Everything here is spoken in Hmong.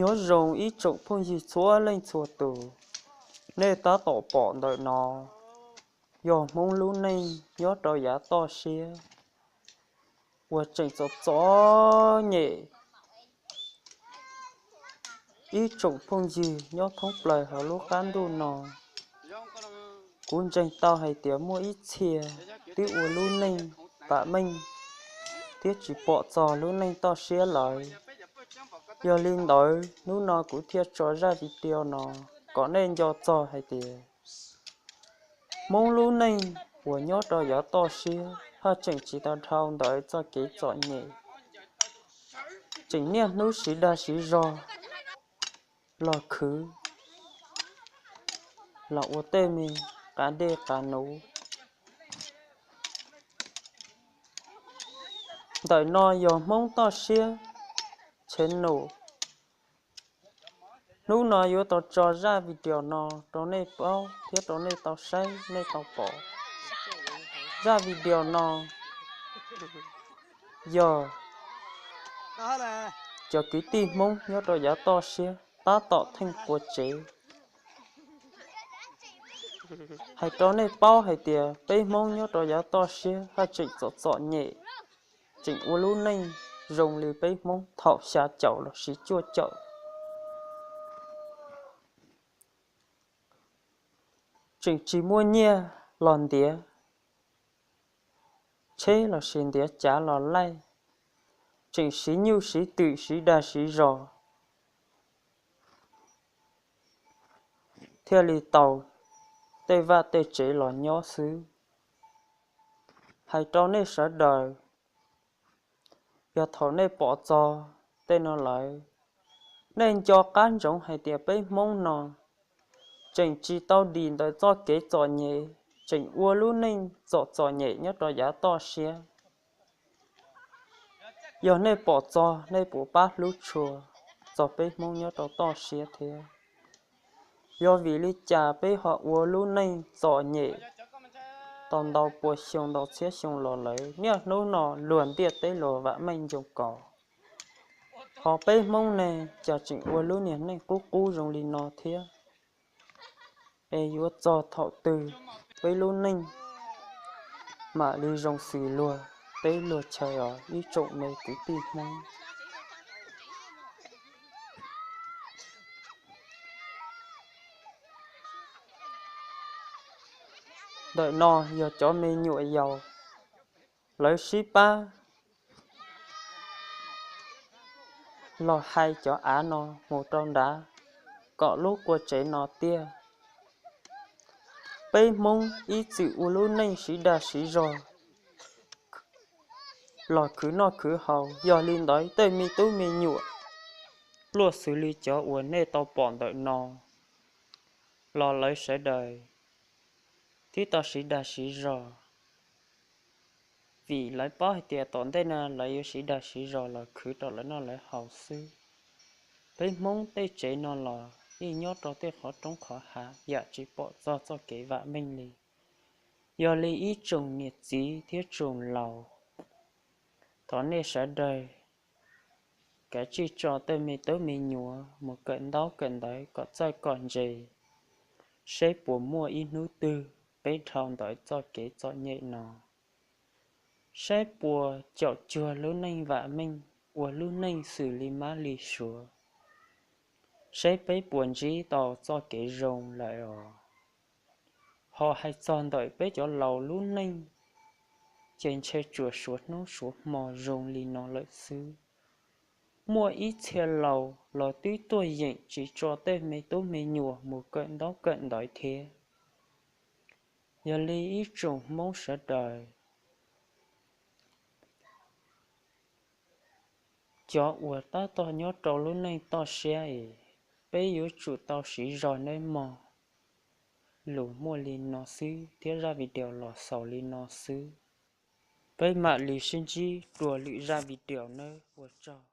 Nyob zoo ib tsoom phooj ywg txhua leej txhua tus, nej tab tom pom ntawm no yog Hmoob lub neej nyob rau yav toj siab uas tseem txom txom nyem. Ib tsoom phooj ywg nyob thoob plaws hauv lub qab ntuj no, kuv ntseeg tau hais tias muaj ib txhia twb ua lub neej vam meej thiab tsis pom txog lub neej toj siab lawm. Yog li ntawd hnub no kuv thiaj tso zaj video no kom nej nco txog hais tias Hmoob lub neej uas nyob rau yav toj siab haj tseem tsis tau dhau ntawd txoj kev txom nyem, tseem niaj hnub siv dag siv zog los khwv, los ua tej me qav dej qav nuv. Ntawm no yog Hmoob Toj Siab channel. Hnub no yuav tau tso zaj video no rau nej paub thiab rau nej tau saib nej tau pom. Zaj video no yog cov kwv tij Hmoob nyob rau yav toj siab tab tom theej qua tsev. Hais rau nej paub hais tias peb Hmoob nyob rau yav toj siab haj tseem txom txom nyem, tseem ua lub neej zoo li peb Hmoob thaum xya caum los sis cuaj caum. Tseem tsis muaj nyiaj los ntiav tsheb los sis ntiav cav los laij, tseem siv nyuj siv twm siv dag siv zog thiaj li tau tej vaj tej tsev los nyob xwb. Hais rau nej sawv daws, yog thaum nej pom txog tej no lawm, nej nco qab ntsoov hais tias peb Hmoob no tseem tsis tau dim ntawm txoj kev txom nyem, tseem ua lub neej txom txom nyem nyob rau yav toj siab. Yog nej pom txog nej puas pab hlub tshua txog peb Hmoob nyob rau toj siab thiab? Yog vim li cas peb ho ua lub neej txom nyem tau ntau pua xyoo ntau txhiab xyoo los lawm, niaj hnub no luag ntiaj teb luag vam meej ncoo kos, ho peb Hmoob ne cas tseem ua lub niag neej qub qub zoo li no thiab? Es yuav txog thaum twg peb lub neej mam li zoo xws luag teb luag chaw os ib tsoom me kwv tij Hmoob? Ntawm no yog cov me nyuam yaus, lawv sib pab los hais cov av no mus rau nrad kom lub qua tsev no tiaj. Peb Hmoob ib txwm ua lub neej siv dag siv zog los khwv noj khwv haus, yog li ntawd tej me tub me nyuam luaj xws li cov uas nej tau pom ntawm no los lawv sawv daws thiaj tau siv dag siv zog, vim lawv paub hais tias tom ntej no lawv yuav siv dag siv zog los khwv rau lawv noj lawv haus xwb. Peb Hmoob tej tsev no los yeej nyob rau tej qhov roob qhov hav yam tsis pom txog txoj kev vam meej li. Yog li ib tsoom niam txiv thiab tsoom laus, thov nej sawv daws kav tsij tso tej me tub me nyuam mus kawm ntaub kawm ntawv kom txawj kom ntse, saib puas muaj ib hnub twg peb dhau ntawm txoj kev txom nyem no, saib puas caum cuag lub neej vam meej, ua lub neej xws li mab li suav, saib peb puas ntsib tau txoj kev zoo lawm os. Ho hais txog ntawm peb cov laus lub neej, ces ntshe tsuas suav hnub suav hmo zoo li no lawm xwb. Muaj ib txhia laus los twb tuaj yeem tsis tso tej me tub me nyuam mus kawm ntaub kawm ntawv thiab. Yog li ib tsoom Hmoob sawv daws, cov uas tab tom nyob rau lub neej toj siab es, peb yuav tsum tau siv zog nawb mog. Lus muaj li no xwb thiab zaj video los xaus li no xwb. Peb mam li sib ntsib dua lwm zaj video nawb, ua tsaug.